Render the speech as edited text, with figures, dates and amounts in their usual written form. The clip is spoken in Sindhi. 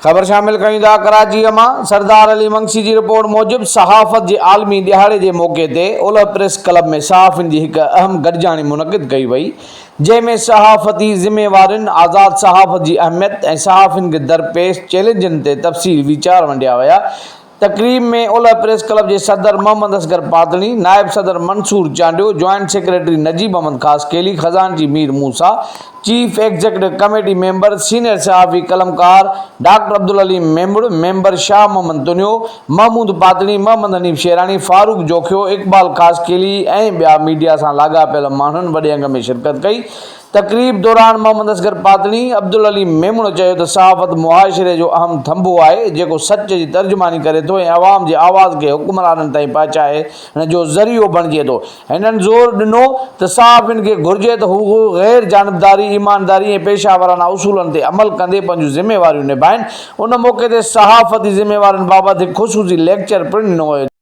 خبر شامل ڪيون ٿا ڪراچيء مان سردار علي منگسي جي رپورٽ موجب صحافت جي عالمي ڏهاڙي جي موقعي تي اولهه پريس ڪلب ۾ صحافين جي هڪ اهم گڏجاڻي منعقد ڪئي وئي جنهن ۾ صحافتي ذميوارين، آزاد صحافت جي اهميت ۽ صحافين کي درپيش چئلينجن تي تفصيلي ويچار ونڊيا ويا. تقريب ۾ اولهه پريس ڪلب جي صدر محمد اصغر پاتڻي، نائب صدر منصور چانڊيو، جوائنٽ سيڪريٽري نجيب احمد خاصخيلي، خزانچي Mir Musa, chief executive committee member, senior صحافي قلمڪار ڊاڪٽر عبدالعليم ميمڻ، ميمبر شاهه محمد تنيو، محمود پاتڻي، محمد حنيف شيراڻي، فاروق جوکيو، اقبال خاصخيلي ۽ ٻيا ميڊيا سان لاڳاپيل ماڻهن وڏي انگ ۾ شرڪت ڪئي. تقريب دوران محمد اصغر پاتڻي، عبدالعليم ميمڻ چيو ته صحافت معاشري جو اهم ٿنڀو آهي، جيڪو سچ جي ترجماني ڪري ٿو ۽ عوام جي آواز کي حڪمرانن تائين پهچائڻ جو ذريعو بڻجي ٿو. هنن زور ڏنو ته صحافين کي گهرجي ته هو غير جانبداري، ايمانداري ۽ پيشه ورانه اصولن تي عمل ڪندي پنهنجون ذميواريون نڀائين. ان موقعي تي صحافتي ذميوارين بابت هڪ خصوصي ليڪچر پڻ ڏنو ويو.